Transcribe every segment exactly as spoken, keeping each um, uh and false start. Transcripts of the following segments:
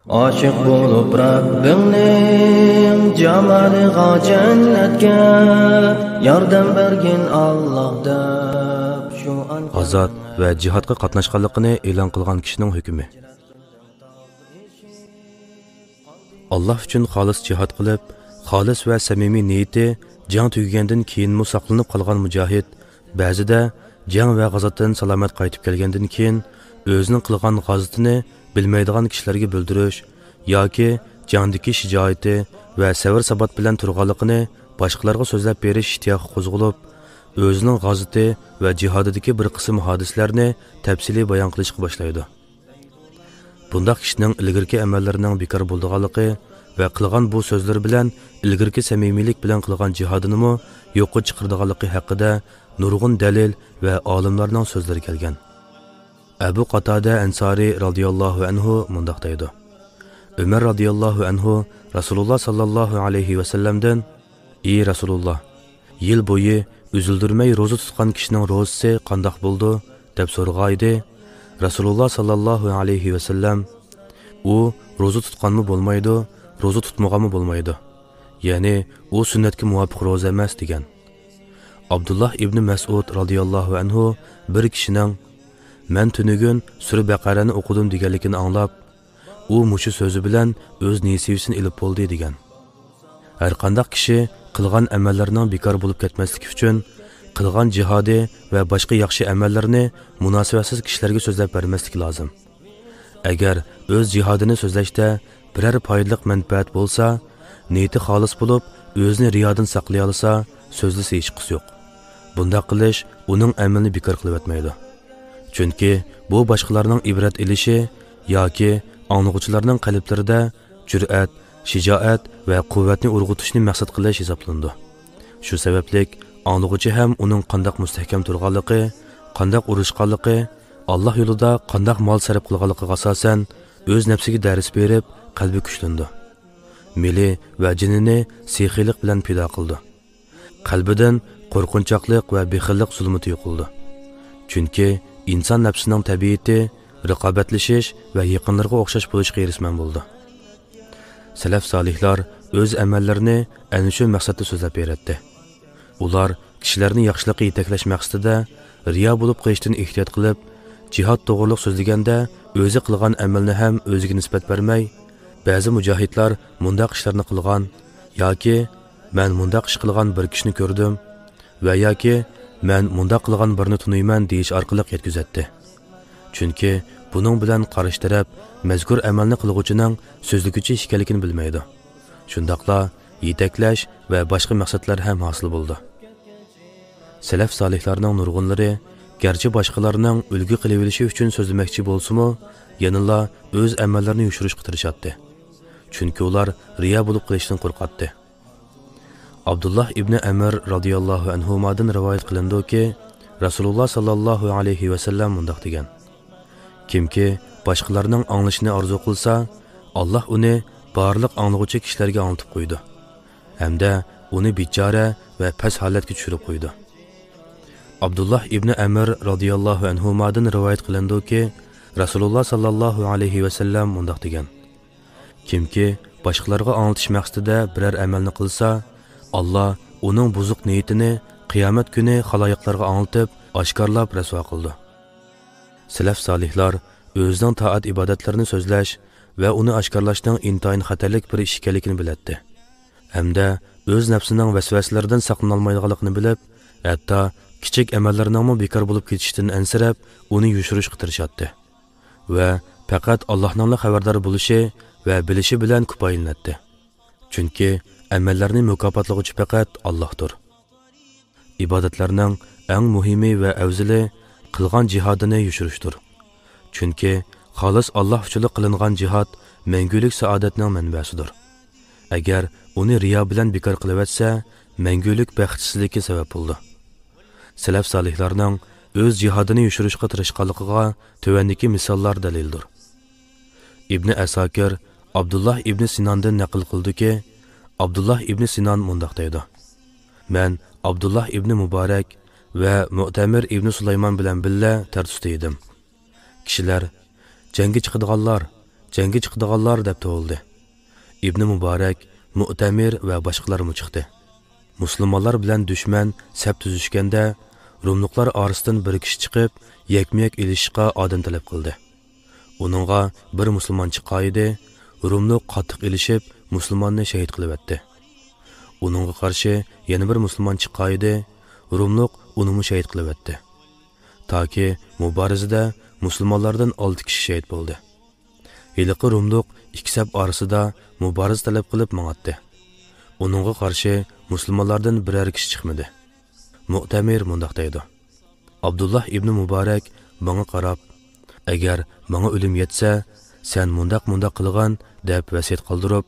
ئاشىق بولۇپ رەببىڭنىڭ جامالىغا، جەننەتكە ياردەم بەرگىن ئاللاھ دەپ شۇ ئانقەرە. غازات ۋە جىھادقا قاتناشقانلىقىنى ئېلان قىلغان كىشىنىڭ ھۆكمى. ئاللاھ ئۈچۈن خالىس جىھاد قىلىپ، خالىس ۋە سەمىمىي نىيىتى جەڭ تۈگىگەندىن كېيىنمۇ ساقلىنىپ قالغان مۇجاھىد بەزىدە جەڭ ۋە غازاتتىن سالامەت قايتىپ كەلگەندىن كېيىن ئۆزىنىڭ قىلغان غازىتىنى بىلمەيدىغان كىشىلەرگە بىلدۈرۈش ياكى جەڭدىكى شىجائىتى ۋە سەۋر-سابات بىلەن تۇرغانلىقىنى باشقىلارغا سۆزلەپ بېرىش ئىشتىياقى قوزغىلىپ، ئۆزىنىڭ غازىتى ۋە جىھادىدىكى بىر قىسىم ھادىسىلەرنى تەپسىلىي بايان قىلىشقا باشلايدۇ. بۇنداق كىشىنىڭ ئىلگىرىكى ئەمەللىرىنىڭ بىكار بولىدىغانلىقى ۋە قىلغان بۇ سۆزلىرى بىلەن ئىلگىرىكى سەمىمىيلىك بىلەن قىلغان جىھادىنىمۇ يوققا چىقىرىدىغانلىقى ھەققىدە نۇرغۇن دەلىل ۋە ئالىملارنىڭ سۆزلىرى كەلگەن. ئەبۇ قاتادە ئەنسارى رازىياللاھۇ ئەنھۇ مۇنداق دەيدۇ: ئۆمەر رازىياللاھۇ ئەنھۇ رەسۇلۇللاھ ساللاللاھۇ ئەلەيھى ۋەسەللەمدىن، ئى رەسۇلۇللاھ، يىل بويى ئۈزۈلدۈرمەي روزا تۇتقان كىشىنىڭ روزىسى قانداق بولىدۇ؟ دەپ سورىغانىدى. رەسۇلۇللاھ ساللاللاھۇ ئەلەيھى ۋەسەللەم، ئۇ روزا تۇتقانمۇ بولمايدۇ، روزا تۇتمىغانمۇ بولمايدۇ. يەنى ئۇ سۈننەتكە مۇۋاپىق روزا ئەمەس، دېگەن. ئابدۇللاھ ئىبنى مەسئۇد رازىياللاھۇ ئەنھۇ بىر كىشىنىڭ، مەن تۈنۈگۈن سۈرە بەقەرەنى ئوقۇدۇم، دېگەنلىكىنى ئاڭلاپ، ئۇ مۇشۇ سۆزى بىلەن ئۆز نېسىۋىسىنى ئېلىپ بولدى، دېگەن. ھەرقانداق كىشى قىلغان ئەمەللىرىنىڭ بىكار بولۇپ كەتمەسلىكى ئۈچۈن، قىلغان جىھادى ۋە باشقا ياخشى ئەمەللىرىنى مۇناسىۋەتسىز كىشىلەرگە سۆزلەپ بەرمەسلىكى لازىم. ئەگەر ئۆز جىھادىنى سۆزلەشتە بىرەر پايدىلىق مەنپەئەت بولسا، نىيىتى خالىس بولۇپ، ئۆزىنى رىيادىن ساقلىيالىسا، سۆزلىسە ھېچقىسى يوق. بۇنداق قىلىش ئۇنىڭ ئەمىلىنى بىكار قىلىۋەتمەيدۇ. چۈنكى بۇ باشقىلارنىڭ ئىبرەت ئېلىشى ياكى ئاڭلىغۇچىلارنىڭ قەلبلىرىدە جۈرئەت، شىجائەت ۋە قۇۋۋەتنى ئۇرغۇتۇشنى مەقسەت قىلىش ھېسابلىنىدۇ. شۇ سەۋەبلىك ئاڭلىغۇچى ھەم ئۇنىڭ قانداق مۇستەھكەم تۇرغانلىقى، قانداق ئۇرۇشقانلىقى، ئاللاھ يولىدا قانداق مال سەرپ قىلغانلىقىغا ئاساسەن، ئۆز نەپسىگە دەرس بېرىپ، قەلبى كۈچلىنىدۇ. مېلى ۋە جېنىنى سېخىيلىق بىلەن پىدا قىلىدۇ. قەلبىدىن قورقۇنچاقلىق ۋە بېخىللىق زۇلمىتى يوقىلىدۇ. چۈنكى ئىنسان نەپسىنىڭ تەبىئىتى رىقابەتلىشىش ۋە يېقىنلىرىغا ئوخشاش بولۇشقا ھېرىسمەن بولىدۇ. سەلەف سالىھلار ئۆز ئەمەللىرىنى ئەنە شۇ مەقسەتتە سۆزلەپ بېرەتتى. ئۇلار كىشىلەرنى ياخشىلىققا يېتەكلەش مەقسىتىدە رىيا بولۇپ قېلىشتىن ئېھتىيات قىلىپ، جىھاد توغرۇلۇق سۆزلىگەندە ئۆزى قىلغان ئەمەلنى ھەم ئۆزىگە نىسبەت بەرمەي، بەزى مۇجاھىدلار مۇنداق ئىشلارنى قىلغان ياكى مەن مۇنداق ئىش قىلغان بىر كىشىنى كۆردۈم ۋە ياكى مەن مۇنداق قىلغان بىرنى تونۇيمەن دېيىش ئارقىلىق يەتكۈزەتتى. چۈنكى بۇنىڭ بىلەن قارشى تەرەپ مەزكۇر ئەمەلنى قىلغۇچىنىڭ سۆزلىگۈچى ئىكەنلىكىنى بىلمەيدۇ. شۇنداقلا يېتەكلەش ۋە باشقا مەقسەتلەر ھەم ھاسىل بولىدۇ. سەلەف سالىھلارنىڭ نۇرغۇنلىرى گەرچە باشقىلارنىڭ ئۈلگە قىلىۋېلىشى ئۈچۈن سۆزلىمەكچى بولسىمۇ، يەنىلا ئۆز ئەمەللىرىنى يوشۇرۇشقا تىرىشاتتى. چۈنكى ئۇلار رىيا بولۇپ قېلىشتىن قورقاتتى. ئابدۇللاھ ئىبنى ئەمىر رازىياللاھۇ ئەنھۇمادىن رىۋايەت قىلىنىدۇكى، رەسۇلۇللاھ ساللاللاھۇ ئەلەيھى ۋەسەللەم مۇنداق دېگەن: كىمكى باشقىلارنىڭ ئاڭلىشىنى ئارزۇ قىلسا، ئاللاھ ئۇنى بارلىق ئاڭلىغۇچى كىشىلەرگە ئاڭلىتىپ قويىدۇ ھەمدە ئۇنى بىچارە ۋە پەس ھالەتكە چۈشۈرۈپ قويىدۇ. ئابدۇللاھ ئىبنى ئەمىر رازىياللاھۇ ئەنھۇمادىن رىۋايەت قىلىنىدۇكى، رەسۇلۇللاھ ساللاللاھۇ ئەلەيھى ۋەسەللەم مۇنداق دېگەن: كىمكى باشقىلارغا ئاڭلىتىش مەقسىتىدە بىرەر ئەمەلنى قىلسا، ئاللاھ ئۇنىڭ بۇزۇق نىيىتىنى قىيامەت كۈنى خالايىقلارغا ئاڭلىتىپ، ئاشكارىلاپ رەسۋا قىلىدۇ. سەلەف سالىھلار ئۆزىنىڭ تائەت-ئىبادەتلىرىنى سۆزلەش ۋە ئۇنى ئاشكارىلاشنىڭ ئىنتايىن خەتەرلىك بىر ئىش ئىكەنلىكىنى بىلەتتى ھەمدە ئۆز نەپسىنىڭ ۋەسۋەسىلىرىدىن ساقلىنالمايدىغانلىقىنى بىلىپ، ھەتتا كىچىك ئەمەللىرىنىڭمۇ بىكار بولۇپ كېتىشىدىن ئەنسىرەپ، ئۇنى يوشۇرۇشقا تىرىشاتتى ۋە پەقەت ئاللاھنىڭلا خەۋەردار بولۇشى ۋە بىلىشى بىلەن كۇپايىلىنەتتى. چۈنكى ئەمەللەرنى مۇكاپاتلىغۇچى پەقەت ئاللاھتۇر. ئىبادەتلەرنىڭ ئەڭ مۇھىمى ۋە ئەۋزىلى قىلغان جىھادىنى يوشۇرۇشتۇر. چۈنكى خالىس ئاللاھ ئۈچۈنلا قىلىنغان جىھاد مەڭگۈلۈك سائادەتنىڭ مەنبەسىدۇر. ئەگەر ئۇنى رىيا بىلەن بىكار قىلىۋەتسە، مەڭگۈلۈك بەختسىزلىككە سەۋەب بولىدۇ. سەلەف سالىھلارنىڭ ئۆز جىھادىنى يوشۇرۇشقا تىرىشقانلىقىغا تۆۋەندىكى مىساللار دەلىلدۇر. ئىبنى ئەساكىر ئابدۇللاھ ئىبنى سىناندىن نەقىل قىلىدۇكى، ئابدۇللاھ ئىبنى سىنان مۇنداق دەيدۇ: مەن ئابدۇللاھ ئىبنى مۇبارەك ۋە مۇئتەمىر ئىبنى سۇلايمان بىلەن بىللە تەر تۇتتا ئىدىم. كىشىلەر، جەڭگە چىقىدىغانلار، جەڭگە چىقىدىغانلار دەپ توۋلىدى. ئىبنى مۇبارەك، مۇئتەمىر ۋە باشقىلارمۇ چىقتى. مۇسۇلمانلار بىلەن دۈشمەن سەپ تۈزۈشكەندە، روملۇقلار ئارىسىدىن بىر كىشى چىقىپ، يەكمۇيەك ئېلىشىشقا ئادەم تەلەپ قىلدى. ئۇنىڭغا بىر مۇسۇلمان چىققانىدى، روملۇق قاتتىق ئېلىشىپ، مۇسۇلماننى شېھىت قىلىۋەتتى. ئۇنىڭغا قارشى يەنە بىر مۇسۇلمان چىققانىدى، روملۇق ئۇنىمۇ شېھىت قىلىۋەتتى. تاكى مۇبارىزىدە مۇسۇلمانلاردىن ئالتە كىشى شېھىت بولدى. ھېلىقى روملۇق ئىككى سەپ ئارىسىدا مۇبارىزە تەلەپ قىلىپ ماڭاتتى. ئۇنىڭغا قارشى مۇسۇلمانلاردىن بىرەر كىشى چىقمىدى. مۇئتەمىر مۇنداق دەيدۇ: ئابدۇللاھ ئىبنى مۇبارەك ماڭا قاراپ، «ئەگەر ماڭا ئۆلۈم يەتسە، سەن مۇنداق-مۇنداق قىلغىن» دەپ ۋەسىيەت قالدۇرۇپ،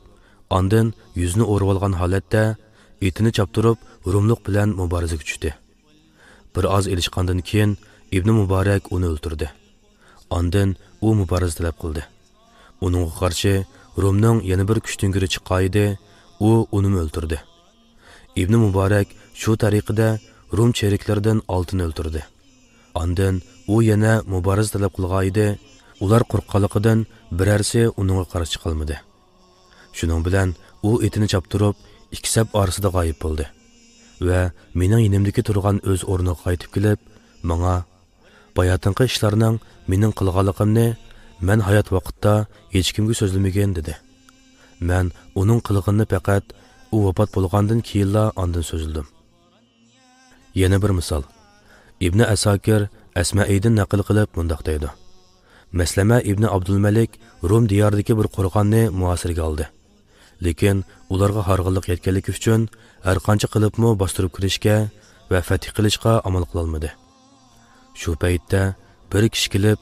ئاندىن يۈزىنى ئورىۋالغان ھالەتتە ئېتىنى چاپتۇرۇپ، روملۇق بىلەن مۇبارىزىگە چۈشتى. بىر ئاز ئېلىشقاندىن كېيىن، ئىبنى مۇبارەك ئۇنى ئۆلتۈردى. ئاندىن ئۇ مۇبارىزە تەلەپ قىلدى. ئۇنىڭغا قارشى رومنىڭ يەنە بىر كۈچتۈڭگۈرى چىققانىدى، ئۇ ئۇنىمۇ ئۆلتۈردى. ئىبنى مۇبارەك شۇ تەرىقىدە روم چېرىكلىرىدىن ئالتىنى ئۆلتۈردى. ئاندىن ئۇ يەنە مۇبارىزە تەلەپ قىلغانىدى، ئۇلار قورققانلىقىدىن بىرەرسى ئۇنىڭغا قارشى چىقالمىدى. شۇنىڭ بىلەن ئۇ ئېتىنى چاپتۇرۇپ، ئىككى سەپ ئارىسىدا غايىب بولدى ۋە مېنىڭ يېنىمدىكى تۇرغان ئۆز ئورنىغا قايتىپ كېلىپ، ماڭا، «باياتىنقى ئىشلارنىڭ مېنىڭ قىلغانلىقىمنى مەن ھايات ۋاقىتتا ھېچكىمگە سۆزلىمىگىن» دېدى. مەن ئۇنىڭ قىلغىنىنى پەقەت ئۇ ۋاپات بولغاندىن كېيىنلا ئاندىن سۆزلىدىم. يەنە بىر مىسال. ئىبنى ئەساكىر ئەسمەئىدىن نەقىل قىلىپ مۇنداق دەيدۇ: مەسلەمە ئىبنى ئابدۇلمەلىك روم دىيارىدىكى بىر قورغاننى مۇھاسىرىگە ئالدى. لېكىن ئۇلارغا ھارغىنلىق يەتكەنلىكى ئۈچۈن، ھەرقانچە قىلىپمۇ باستۇرۇپ كىرىشكە ۋە فەتھ قىلىشقا ئامال قىلالمىدى. شۇ پەيتتە بىر كىشى كېلىپ،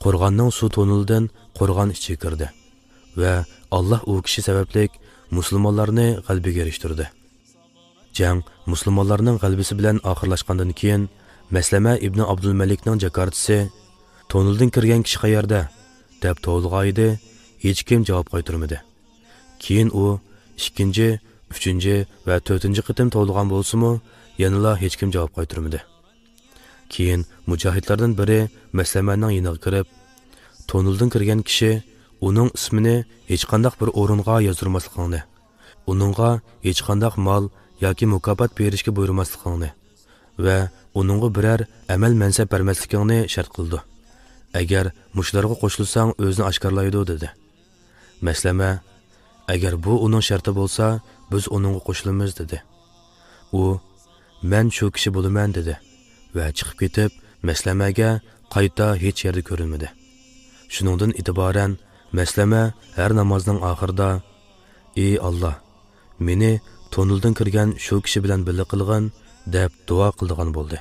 قورغاننىڭ سۇ تونۇلىدىن قورغان ئىچىگە كىردى ۋە ئاللاھ ئۇ كىشى سەۋەبلىك مۇسۇلمانلارنى غەلىبىگە ئېرىشتۈردى. جەڭ مۇسۇلمانلارنىڭ غەلىبىسى بىلەن ئاخىرلاشقاندىن كېيىن، مەسلەمە ئىبنى ئابدۇلمەلىكنىڭ جاكارتىسى، «تونۇلدىن كىرگەن كىشى قەيەردە؟» دەپ توۋلىغانىدى، ھېچكىم جاۋاب قايتۇرمىدى. كېيىن ئۇ ئىككىنچى، ئۈچىنچى ۋە تۆتىنچى قېتىم توۋلىغان بولسىمۇ، يەنىلا ھېچكىم جاۋاب قايتۇرمىدى. كېيىن مۇجاھىدلاردىن بىرى مەسلەمەنىڭ يېنىغا كىرىپ، «تونۇلدىن كىرگەن كىشى، ئۇنىڭ ئىسمىنى ھېچقانداق بىر ئورۇنغا يازدۇرماسلىقىڭنى، ئۇنىڭغا ھېچقانداق مال ياكى مۇكاپات بېرىشكە بۇيرۇماسلىقىڭنى ۋە ئۇنىڭغا بىرەر ئەمەل-مەنسەپ بەرمەسلىكىڭنى شەرت قىلىدۇ. ئەگەر مۇشۇلارغا قوشۇلساڭ، ئۆزىنى ئاشكارىلايدۇ» دېدى. مەسلەمە، «ئەگەر بۇ ئۇنىڭ شەرتى بولسا، بىز ئۇنىڭغا قوشۇلىمىز» دېدى. ئۇ، «مەن شۇ كىشى بولىمەن» دېدى ۋە چىقىپ كېتىپ، مەسلەمەگە قايتا ھېچ يەردە كۆرۈنمىدى. شۇنىڭدىن ئېتىبارەن مەسلەمە ھەر نامازنىڭ ئاخىرىدا، «ئى ئاللاھ، مېنى تونۇلدىن كىرگەن شۇ كىشى بىلەن بىللە قىلغىن» دەپ دۇئا قىلىدىغان بولدى.